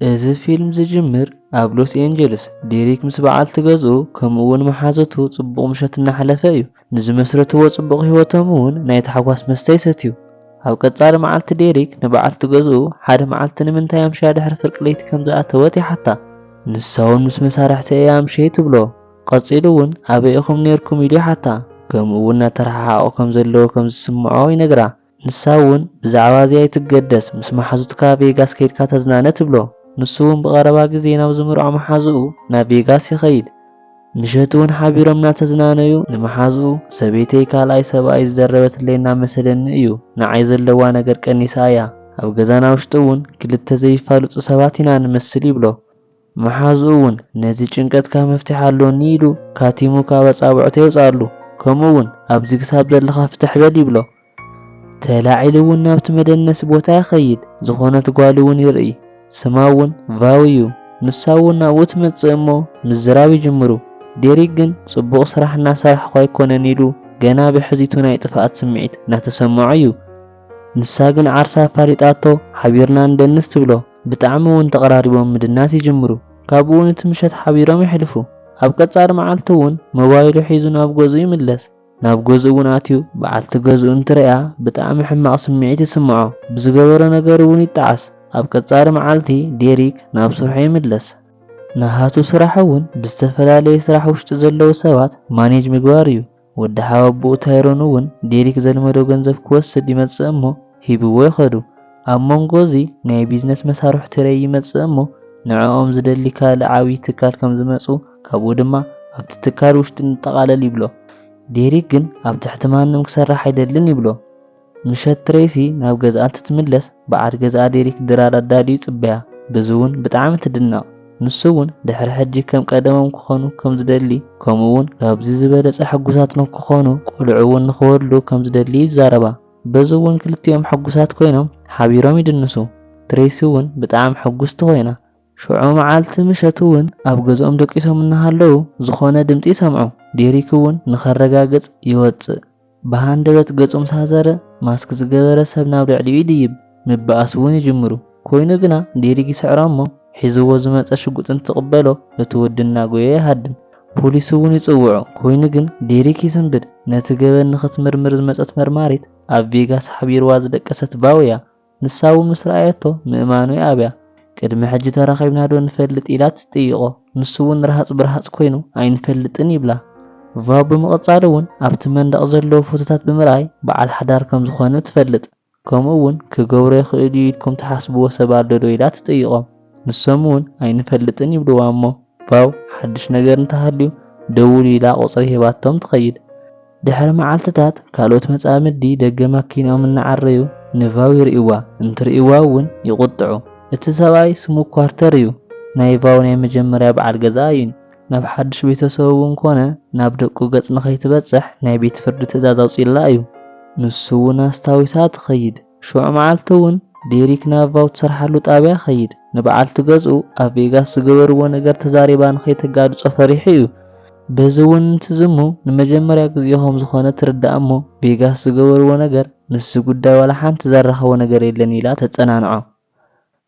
እዚ ፊልም ዝጅምር ኣብ ሎስ ኤንጀልስ ዴሪክ ምስ በዓልቲ ገዝኡ ከምኡ እውን መሓዘቱ ጽቡቕ ምሸት እናሕለፈ እዩ። ንዝመስረትዎ ጽቡቕ ህይወቶም እውን ናይ ታሕጓስ መስተ ይሰትዩ። ኣብ ቀጻሊ መዓልቲ ዴሪክ ንበዓልቲ ገዝኡ ሓደ መዓልቲ ንምንታይ ኣምሽያ ድሕሪ ፍርቂ ለይቲ ከም ዝኣተወት ይሓታ። ንሳ እውን ምስ መሳርሕቲ እያ ኣምሽየ ትብሎ። ቀጺሉ እውን ኣበይ ኢኹም ነይርኩም ኢሉ ይሓታ። ከምኡ እውን እናተረሓሓቑ ከም ዘለዉ ከም ዝስምዖ ይነግራ። ንሳ እውን ብዛዕባ እዚ ኣይትገደስ፣ ምስ መሓዙትካ ቬጋስ ከይድካ ተዝናነ ትብሎ። ንሱ እውን ብቐረባ ግዜ ናብ ዝምርዖ መሓዝኡ ናብ ቬጋስ ይኸይድ። ምሸት እውን ሓቢሮም እናተዝናነዩ ንመሓዝኡ ሰበይተይ ካልኣይ ሰብኣይ ዝደረበትለይ እናመሰለኒ እዩ፣ ንዓይ ዘለዋ ነገር ቀኒሳ እያ። ኣብ ገዛና ውሽጢ እውን ክልተ ዘይፋልጡ ሰባት ኢና ንመስል ይብሎ። መሓዝኡ እውን ነዚ ጭንቀትካ መፍትሒ ኣሎኒ ኢሉ ካቲሙ ካብ ኣጻብዕቱ የውጽኣሉ። ከምኡ እውን ኣብዚ ክሳብ ዘለኻ ፍትሕ በል ይብሎ። ተላዒሉ እውን ናብቲ መደነሲ ቦታ ይኸይድ። ዝኾነት ጓል እውን ይርኢ። ስማ እውን ቫው እዩ። ንሳ እውን ናብኡ ትመጽእ እሞ ምዝራብ ይጅምሩ። ዴሪክ ግን ጽቡቕ ስራሕ እናሰራሕኩ ኣይኮነን ኢሉ ገና ብሕዚቱ ናይ ጥፍኣት ስምዒት እናተሰምዖ እዩ። ንሳ ግን ዓርሳ ኣፋሊጣቶ ሓቢርና ንደንስ ትብሎ። ብጣዕሚ እውን ተቐራሪቦም ምድናስ ይጅምሩ። ካብኡ እውን እቲ ምሸት ሓቢሮም የሕልፉ። ኣብ ቀጻሊ መዓልቲ እውን ሞባይሉ ሒዙ ናብ ገዝኡ ይምለስ። ናብ ገዝኡ እውን ኣትዩ በዓልቲ ገዝኡ እንትርእያ ብጣዕሚ ሕማቕ ስምዒት ይስምዖ። ብዝገበሮ ነገር እውን ይጠዓስ። ኣብ ቀጻሊ መዓልቲ ዴሪክ ናብ ስርሑ ይምለስ። ናሃቱ ስራሕ እውን ብዝተፈላለየ ስራሕ ውሽጢ ዘለዉ ሰባት ማኔጅ ምግባር እዩ። ወዲ ሓወቦኡ ታይሮን እውን ዴሪክ ዘልመዶ ገንዘብ ክወስድ ይመጽእ እሞ ሂብዎ ይኸዱ። ኣብ መንጎ እዚ ናይ ቢዝነስ መሳርሕቲ ረይ ይመጽእ እሞ ንዕኦም ዝደሊ ካልእ ዓብዪ ትካል ከም ዝመጹ ካብኡ ድማ ኣብቲ ትካል ውሽጢ ንጠቓለል ይብሎ። ዴሪክ ግን ኣብ ትሕቲ ማንም ክሰርሕ ኣይደልን ይብሎ። ምሸት ትሬሲ ናብ ገዝኣ እንትትምለስ በዓል ገዝኣ ዴሪክ ድራር ኣዳልዩ ይጽበያ። በዚ እውን ብጣዕሚ ትድነቕ። ንሱ እውን ድሕሪ ሕጂ ከም ቀደሞም ክኾኑ ከም ዝደሊ ከምኡ እውን ካብዚ ዝበለጸ ሕጉሳት ንክኾኑ ቆልዑ እውን ንክወልዱ ከም ዝደሊ ይዛረባ። በዚ እውን ክልቲኦም ሕጉሳት ኮይኖም ሓቢሮም ይድንሱ። ትሬሲ እውን ብጣዕሚ ሕጉስቲ ኮይና። ሽዑ መዓልቲ ምሸት እውን ኣብ ገዝኦም ደቂሶም እናሃለዉ ዝኾነ ድምፂ ይሰምዑ። ዴሪክ እውን ንኸረጋግፅ ይወፅእ። ብሃንደበት ገፁ ምስ ሃዘረ ማስክ ዝገበረ ሰብ ናብ ልዕሊኡ ይድይብ። ምብኣስ እውን ይጅምሩ። ኮይኑ ግና ዴሪክ ይስዕሮ እሞ ሒዝዎ ዝመፀ ሽጉጥ እንትቕበሎ እቲ ወዲ እናጎየ ይሃድም። ፖሊስ እውን ይፅውዑ። ኮይኑ ግን ዴሪክ ይስንብድ። ነቲ ገበን ንኽትምርምር ዝመፀት መርማሪት ኣብ ቬጋስ ሓቢርዋ ዝደቀሰት ቫው እያ። ንሳ እውን ምስ ረኣየቶ ምእማኑ ይኣብያ። ቅድሚ ሕጂ ተራኺብና ዶ ንፈልጥ ኢላ ትጥይቖ። ንሱ እውን ረሃፅ ብረሃፅ ኮይኑ ኣይንፈልጥን ይብላ። ቫው ብምቕጻል እውን ኣብቲ መንደቕ ዘለዉ ፎቶታት ብምርኣይ በዓል ሓዳር ከም ዝኾነ ትፈልጥ። ከምኡ እውን ክገብሮ ይኽእል እዩ ኢልኩም ትሓስብዎ ሰብ ኣሎ ዶ ኢላ ትጥይቖም። ንሶም እውን ኣይንፈልጥን ይብልዋ እሞ ቫው ሓድሽ ነገር እንተሃልዩ ደውሉ ኢላ ቁፅሪ ሂባቶም ትኸይድ። ድሕሪ መዓልትታት ካልኦት መጻምዲ ደገ ማኪንኦም እናዓረዩ ንቫው ይርእይዋ። እንትርእይዋ እውን ይቑጥዑ። እቲ ሰብኣይ ስሙ ኳርተር እዩ። ናይ ቫው ናይ መጀመርያ በዓል ገዛ እዩ። ናብ ሓድሽ ቤተሰቡ እውን ኮነ ናብ ደቁ ገጽ ንኸይትበጽሕ ናይ ቤት ፍርዲ ትእዛዝ ኣውጺእላ እዩ። ንሱ እውን ኣስታዊሳ ትኸይድ። ሽዑ መዓልቲ እውን ዴሪክ ናብ ቫው ትሰርሓሉ ጣብያ ኸይድ። ንበዓልቲ ገዝኡ ኣብ ቬጋስ ዝገበርዎ ነገር ተዛሪባ ንኸይተጋልጾ ፈሪሑ እዩ። በዚ እውን እንትዝሙ ንመጀመርያ ግዜኡ ከም ዝኾነ ትርዳእ እሞ ቬጋስ ዝገበርዎ ነገር ምስዚ ጉዳይ ዋላ ሓንቲ ዘራኸቦ ነገር የለን ኢላ ተጸናንዖ።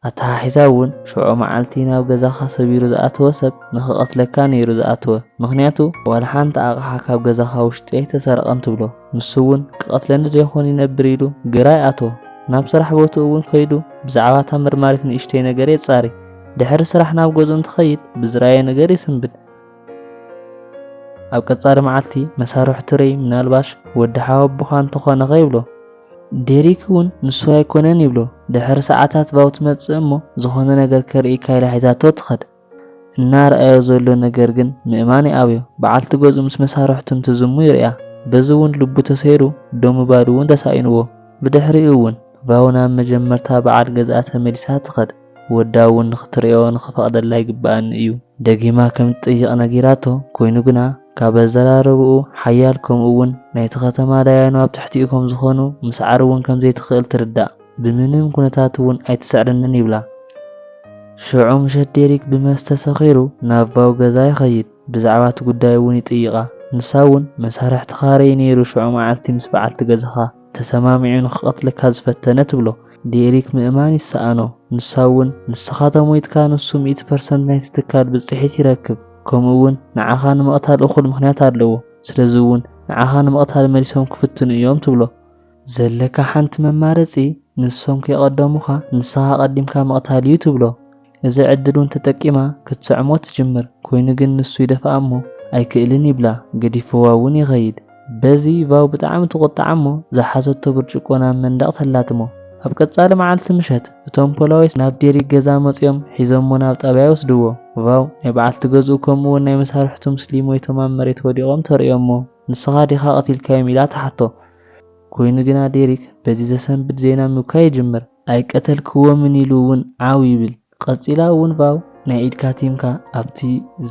ኣተሓሒዛ እውን ሽዑ መዓልቲ ናብ ገዛኻ ሰቢሩ ዝኣተወ ሰብ ንኽቐትለካ ነይሩ ዝኣተወ። ምኽንያቱ ዋላ ሓንቲ ኣቕሓ ካብ ገዛኻ ውሽጢ ኣይተሰረቐን ትብሎ። ንሱ እውን ክቐትለኒ ዶ ይኾን ይነብር ኢሉ ግራ ይኣትዎ። ናብ ስራሕ ቦትኡ እውን ከይዱ ብዛዕባ እታ መርማሪት ንእሽተይ ነገር የጻሪ። ድሕሪ ስራሕ ናብ ገዝኡ እንትኸይድ ብዝረኣየ ነገር ይስንብድ። ኣብ ቀጻሊ መዓልቲ መሳርሕቱ ረይ ምናልባሽ ወዲ ሓወቦኻ እንተኾነኸ ይብሎ። ዴሪክ እውን ንሱ ኣይኮነን ይብሎ። ድሕሪ ሰዓታት ቫው ትመጽእ እሞ ዝኾነ ነገር ከርእይካ ኢላ ሒዛቶ ትኸድ። እናረኣዮ ዘሎ ነገር ግን ምእማን ይኣብዮ። በዓልቲ ገዝኡ ምስ መሳርሕቱ እንትዝሙ ይርእያ። በዚ እውን ልቡ ተሰይሩ ደው ምባሉ እውን ተሳኢንዎ። ብድሕሪኡ እውን ቫው ናብ መጀመርታ በዓል ገዝኣ ተመሊሳ ትኸድ። ወዳ እውን ንኽትርእዮ ንኽፈቕደላ ይግብኣኒ እዩ። ደጊማ ከም ትጥይቕ ነጊራቶ፣ ኮይኑ ግና ካብ ኣዘራርባኡ ሓያል ከምኡ እውን ናይቲ ከተማ ዳያኑ ኣብ ትሕቲኡ ከም ዝኾኑ ምስዓር እውን ከም ዘይትኽእል ትርዳእ። ብምንም ኩነታት እውን ኣይትስዕረንን ይብላ። ሽዑ ምሸት ዴሪክ ብመስተ ሰኺሩ ናብ ቫው ገዛ ይኸይድ። ብዛዕባ እቲ ጉዳይ እውን ይጥይቓ። ንሳ እውን መሳርሕትኻ ረይ ነይሩ ሽዑ መዓልቲ ምስ በዓልቲ ገዛኻ ተሰማሚዑ ንኽቐትለካ ዝፈተነ ትብሎ። ዴሪክ ምእማን ይሰኣኖ። ንሳ እውን ንስኻ ተሞይትካ ንሱ ሚእቲ ፐርሰንት ናይቲ ትካል ብፅሒት ይረክብ። ከምኡ እውን ንዓኻ ንምቕታል እኹል ምኽንያት ኣለዎ። ስለዚ እውን ንዓኻ ንምቕታል መሊሶም ክፍትኑ እዮም ትብሎ። ዘለካ ሓንቲ መማረፂ ንሶም ከይቐደሙኻ ንስኻ ቀዲምካ ምቕታል እዩ ትብሎ። እዚ ዕድል እውን ተጠቂማ ክትስዕሞ ትጅምር። ኮይኑ ግን ንሱ ይደፍኣ እሞ ኣይክእልን ይብላ። ገዲፍዋ እውን ይኸይድ። በዚ ቫው ብጣዕሚ ትቑጣዕ እሞ ዝሓዘቶ ብርጭቆ ናብ መንደቕ ተላትሞ። ኣብ ቀጻሊ መዓልቲ ምሸት እቶም ፖላዊስ ናብ ዴሪክ ገዛ መጺኦም ሒዞሞ ናብ ጣብያ ይወስድዎ። ቫው ናይ በዓልቲ ገዝኡ ከምኡ እውን ናይ መሳርሕቱ ምስሊ ሞይቶም ኣብ መሬት ወዲቖም ተርእዮሞ። ንስኻ ዲኻ ቀቲልካዮም ኢላ ትሓቶ። ኮይኑ ግና ዴሪክ በዚ ዘሰንብድ ዜና ምብካይ ይጅምር። ኣይቀተልክዎምን ኢሉ እውን ዓው ይብል። ቀጺላ እውን ቫው ናይ ኢድ ካቲምካ ኣብቲ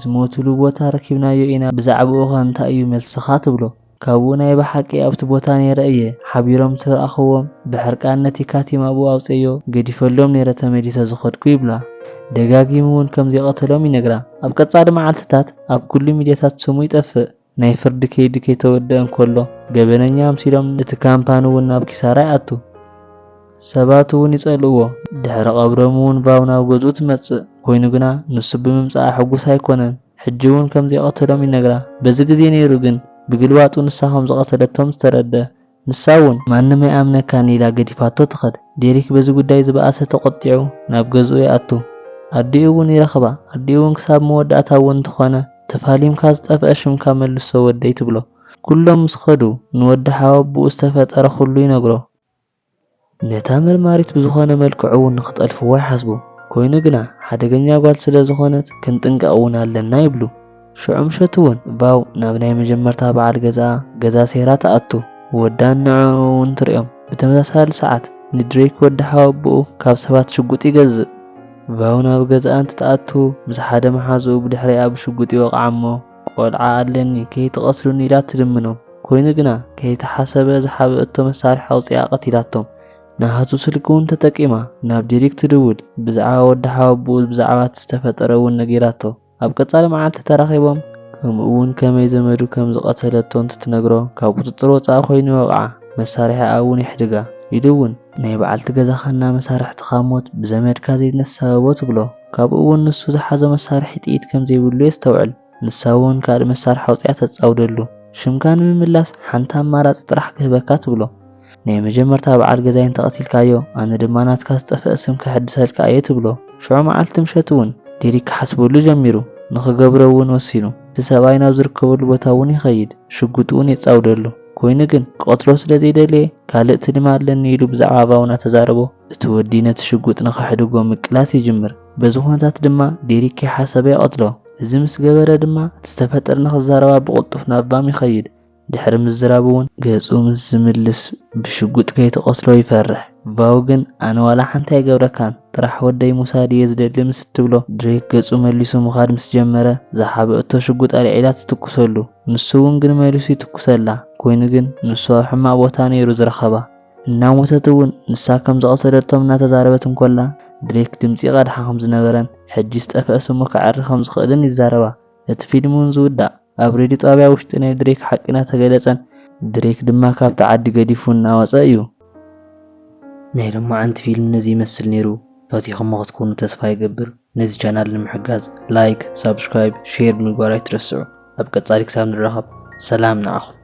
ዝሞትሉ ቦታ ረኪብናዮ ኢና፣ ብዛዕባኡ ኸ እንታይ እዩ መልስኻ ትብሎ። ካብኡ ናይ ብሓቂ ኣብቲ ቦታ ነይረ እየ፣ ሓቢሮም ተረኣኽዎም፣ ብሕርቃን ነቲ ካቲም ኣብኡ ኣውፀዮ፣ ገዲፈሎም ነይረ ተመሊሰ ዝኸድኩ ይብላ። ደጋጊሙ እውን ከም ዘይቐተሎም ይነግራ። ኣብ ቀጻሊ መዓልትታት ኣብ ኩሉ ሚድያታት ስሙ ይጠፍእ። ናይ ፍርዲ ከይዲ ከይተወደአ እንከሎ ገበነኛ ኣምሲሎም እቲ ካምፓኒ እውን ናብ ኪሳራ ይኣቱ። ሰባት እውን ይጸልእዎ። ድሕሪ ቀብሮም እውን ቫው ናብ ገዝኡ ትመጽእ። ኮይኑ ግና ንሱ ብምምጻኣ ሕጉስ ኣይኮነን። ሕጂ እውን ከም ዘይቐተሎም ይነግራ። በዚ ግዜ ነይሩ ግን ብግልባጡ ንሳ ከም ዝቐተለቶም ዝተረድአ። ንሳ እውን ማንም ኣይኣምነካን ኢላ ገዲፋቶ ትኸድ። ዴሪክ በዚ ጉዳይ ዝበኣሰ ተቖጢዑ ናብ ገዝኡ ይኣቱ። ኣዲኡ እውን ይረኽባ። ኣዲኡ እውን ክሳብ መወዳእታ እውን እንተኾነ ተፋሊምካ ዝጠፍአ ሽምካ መልሶ ወደይ ትብሎ። ኩሎም ምስ ኸዱ ንወዲ ሓወቦኡ ዝተፈጠረ ኩሉ ይነግሮ። ነታ መርማሪት ብዝኾነ መልክዑ እውን ንኽጠልፍዋ ይሓስቡ። ኮይኑ ግና ሓደገኛ ጓል ስለ ዝኾነት ክንጥንቀቕ እውን ኣለና ይብሉ። ሽዑ ምሸት እውን ቫው ናብ ናይ መጀመርታ በዓል ገዛኣ ገዛ ሴራ ትኣቱ። ወዳን ንዕኡ እውን ትርእዮም። ብተመሳሳሊ ሰዓት ንድሬክ ወዲ ሓወቦኡ ካብ ሰባት ሽጉጥ ይገዝእ። ቫው ናብ ገዛኣ እንትትኣቱ ምስ ሓደ መሓዝኡ ብድሕሪኣ ብሽጉጥ ይወቕዓ እሞ ቆልዓ ኣለኒ ከይትቐትሉኒ ኢላ ትልምኖም። ኮይኑ ግና ከይተሓሰበ ዝሓበአቶ መሳርሒ ኣውፂኣ ቀቲላቶም። ናሃቱ ስልኪ እውን ተጠቂማ ናብ ዴሪክ ትድውል። ብዛዕባ ወዲ ሓወቦኡ ብዛዕባ እቲ ዝተፈጠረ እውን ነጊራቶ። ኣብ ቀጻሊ መዓልቲ ተራኺቦም ከምኡ እውን ከመይ ዘመዱ ከም ዝቐተለቶ እንትትነግሮ ካብ ቁፅፅር ወፃኢ ኮይኑ ይወቕዓ። መሳርሒኣ እውን ይሕድጋ። ኢሉ እውን ናይ በዓልቲ ገዛኻና መሳርሕትኻ ሞት ብዘመድካ ዘይነሳበቦ ትብሎ። ካብኡ እውን ንሱ ዝሓዞ መሳርሒ ጥይት ከም ዘይብሉ የስተውዕል። ንሳ እውን ካልእ መሳርሒ ኣውፂኣ ተጻውደሉ። ሽምካ ንምምላስ ሓንቲ ኣማራፂ ጥራሕ ክህበካ ትብሎ። ናይ መጀመርታ በዓል ገዛይ እንተቐቲልካዮ ኣነ ድማ ናትካ ዝጠፍአ ስም ክሕድሰልካ እየ ትብሎ። ሽዑ መዓልቲ ምሸት እውን ዴሪክ ክሓስበሉ ጀሚሩ። ንኽገብሮ እውን ወሲኑ። እቲ ሰብኣይ ናብ ዝርከበሉ ቦታ እውን ይኸይድ። ሽጉጥ እውን የጻውደሉ። ኮይኑ ግን ክቐትሎ ስለ ዘይደለየ ካልእ ትልሚ ኣለኒ ኢሉ ብዛዕባ ቫው እናተዛረቦ እቲ ወዲ ነቲ ሽጉጥ ንኸሕድጎ ምቅላስ ይጅምር። በዚ ኩነታት ድማ ዴሪክ ከይሓሰበ ይቐትሎ። እዚ ምስ ገበረ ድማ እቲ ዝተፈጠረ ንኽዛረባ ብቕልጡፍ ናብ ቫም ይኸይድ። ድሕሪ ምዝራቡ እውን ገጹ ምስ ዝምልስ ብሽጉጥ ከይትቐትሎ ይፈርሕ። ቫው ግን ኣነ ዋላ ሓንቲ ኣይገብረካን፣ ጥራሕ ወደይ ምውሳድ እየ ዝደሊ ምስ እትብሎ ድሬክ ገጹ መሊሱ ምኻድ ምስ ጀመረ ዝሓበአቶ ሽጉጥ ኣልዒላ ትትኩሰሉ። ንሱ እውን ግን መሊሱ ይትኩሰላ። ኮይኑ ግን ንሱ ኣብ ሕማቕ ቦታ ነይሩ ዝረኸባ። እናሞተት እውን ንሳ ከም ዝቐተለቶም እናተዛረበት እንኮላ ድሬክ ድምጺ ይቐድሓ ከም ዝነበረን ሕጂ ዝጠፍአ ስሙ ከዐሪ ከም ዝኽእልን ይዛረባ። እቲ ፊልም እውን ዝውዳእ ኣብ ሬድዮ ጣብያ ውሽጢ ናይ ድሬክ ሓቂ እናተገለጸን ድሬክ ድማ ካብቲ ዓዲ ገዲፉ እናወጸ እዩ። ናይ ሎማዓንቲ ፊልም ነዚ ይመስል ነይሩ። ፈቲኹሞ ክትኮኑ ተስፋ ይገብር። ነዚ ቻናል ንምሕጋዝ ላይክ፣ ሳብስክራይብ፣ ሼር ብምግባር ኣይትረስዑ። ኣብ ቀጻሊ ክሳብ ንራኸብ ሰላም ንዓኹም።